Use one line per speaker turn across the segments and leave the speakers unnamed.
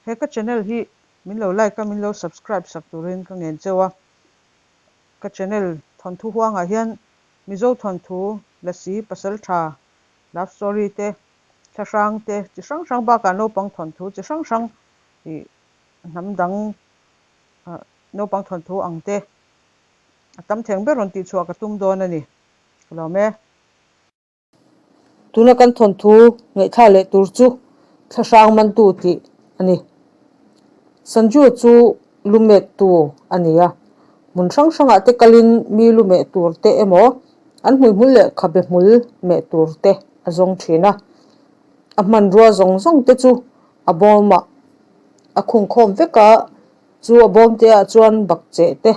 He ka channel hi min lo like a, min lo subscribe sak turin ka ngen cheu a. Ka channel thawnthu huangah hian Mizo thawnthu, Lasi, Pasaltha, Love story te, thlahrang te chi hrang hrang bakah naupang thawnthu chi hrang hrang ih hnam dang naupang thawnthu ang te a tam theng ber rawn tihchhuah ka tum dawn a ni. Ka lawm e. Tuna kan thawnthu ngaihthla leh tur chu thlahrang mantu tih a ni. Sanju chu lumettu a ni a, hmun hrang hrangah te kalin mi lu meh tur te emaw an hmuihmul leh khabe hmul meh tur te a zawng thin a. A hmanrua zawng zawng te chu a bawmah a khungkhawm vek a, Chu a bawm te ah chuan bakcheh te,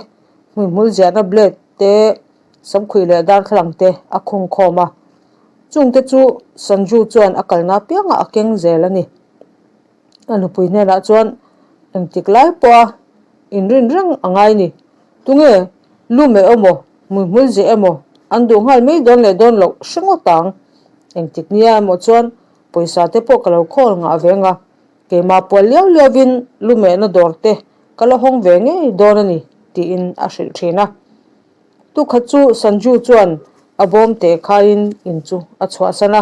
hmuihmul ziahna blade te, samkhuih leh darthlalang te a khung khawm a. Chung te chu Sanju chuan a kalna apiangah a keng zel a ni. A nupui hnenah chuan engtik lai pawha inrin reng a ngai ni. Tunge lu meh emaw, hmuihmul ziah emaw an duh nghal mai dawn leh dawn loh hre ngawt ang. Engtik nia emaw chuan pawisa te pawh ka lo khawl ngah veng a. Keimah pual liau liauin lu mehna dawr te ka la hawng ve ngei dawn a ni, tiin a hrilh thin a. Tukhat chu Sanju chuan a bawm teh khaiin in chu a chhuahsan a,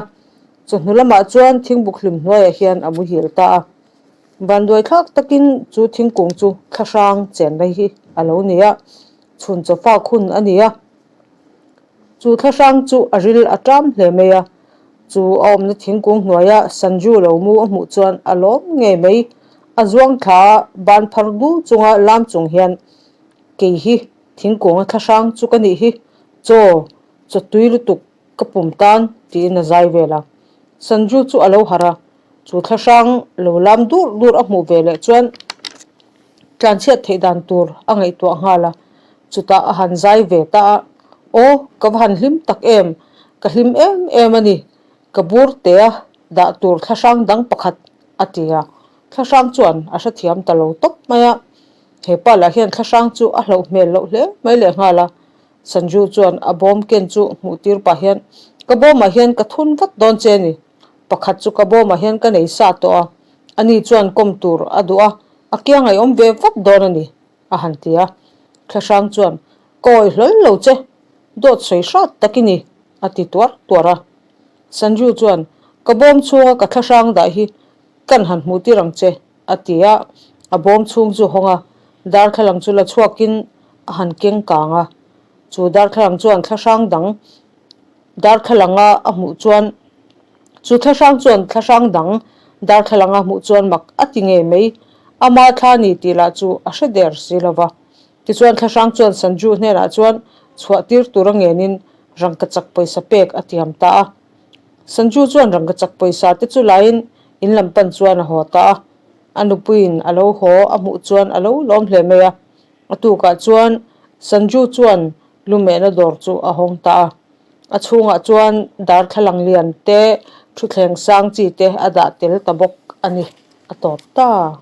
chawhnu lamah chuan thingbuk hlim hnuaiah hian a muhil ta a. Vanduai thlak takin chu thingkung chu thlahrang chenna hi a lo ni a, chhun chawfak hun a ni a. Chu thlahrang chu a ril a ṭam hle mai a, chu a awmna thingkung hnuaia Sanju lo mu a hmuh chuan a lawm ngei mai. A zuang thla a, ban phar du chunga lam chung hian, Kei hi thingkunga thlahrang chu ka nih hi, chaw, chaw tui lutuk ka pum tan, tiin a zai vel a. Sanju chu a lo harh a, chu thlahrang lo lam dur dur a hmuh ve leh chuan tlanchhiat theih dan tur a ngaihtuah nghal a, chutah a han zai ve ta a, Aw, ka va han hlim tak em, ka hlim em em a ni, ka bur tea dah tur thlahrang dang pakhat a ti a, thlahrang chuan a hrethiam ta lo tawp mai a, he pa lah hian thlahrang chu a hlauh hmel loh hle mai leh nghal a, Sanju chuan a bawm ken chu hmuh tir pah hian, Ka bawmah hian ka thun vat dawn che a ni, pakhat chu ka bawmah hian ka nei sa tawh a, ani chuan kawm tur a duh a, a kiang a awm ve vat dawn a ni, a han ti a. Thlahrang chuan, Ka awih hlawl lo che, dawt sawi hrat tak i ni, a ti tuar tuar a. Sanju chuan, Ka bawm chhunga ka thlahrang dah hi kan han hmuh tir ang che, a ti a. A bawm chhung chu hawng a, darthlalang chu la chhuakin a han keng kang a. Chu darthlalang chuan thlahrang dang Darthlalanga a hmuh chuan chu thlahrang chuan thlahrang dang darthlalanga hmuh chuan mak a ti ngei mai. Ama thla ni tih lah chu a hre der si lo va. Tichuan thlahrang chuan Sanju hnenah chuan chhuah tir tur a ngenin rangkachak pawisa pek a tiam ta a. Sanju chuan rangkachak pawisa te chu laiin in lam pan chuan a haw ta a. A nupuiin a lo haw a hmuh chuan a lo lawm hle mai a. A tukah chuan Sanju chuan Lumehna dawr chu a hawng ta a, a chhungah chuan darthlalang lian te, thutthleng sang chi te a dah tel ta bawk a ni, a tawp ta.